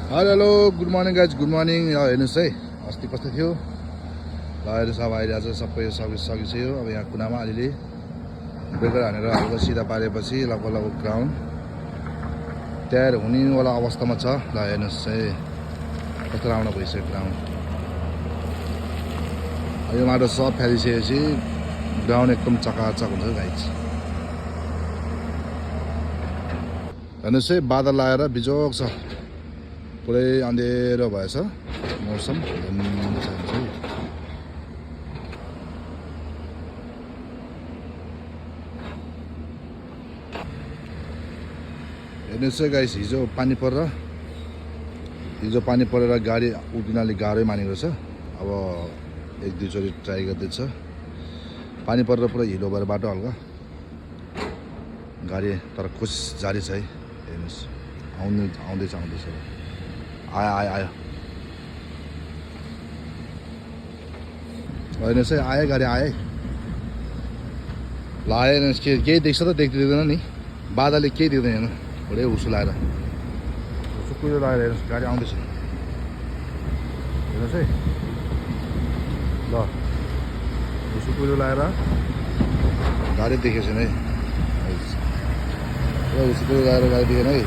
Hello good morning guys, good morning. हेर्नुहोस् है, अस्ति कस्तो थियो ल हेर्नुहोस्। अब अहिले आज सबै सकिसक्यो। अब यहाँ कुनामा अलिअलि ब्रेकर हानेर हल्का सिधा पारेपछि लगभग ग्राउन्ड तयार हुनेवाला अवस्थामा छ। ल हेर्नुहोस् है कस्तो राम्रो भइसक्यो ग्राउन्ड। यो माटो सब फ्यालिसकेपछि ग्राउन्ड एकदम चकाचक हुन्छ गाइज। हेर्नुहोस् है, बादल लगाएर बिजोग छ, पुरै अँधेरो भएछ मौसम। हेर्नुहोस् है गाइस, हिजो पानी परेर गाडी उभिनाले गाह्रै मानेको छ। अब एक दुईचोटि ट्राई गर्दैछ। पानी परेर पुरा हिलो भएर बाटो हल्का गाडी, तर कोसिस जारी छ है। हेर्नुहोस् आउँदैछ आयो। हेर्नुहोस् है, आयो गाडी आयो। ल हेर्नुहोस्, केही देख्छ त देख्दैन नि, बादलले केही देख्दैन। हेर्नु पुरै उसु लगाएर कुहिरो लगाएर हेर्नुहोस्, गाडी आउँदैछ। हेर्नुहोस् है, ल उसु कुहिरो लगाएर गाडी देखेको छैन है। उसु कुहिरो लगाएर गाडी देखेन है।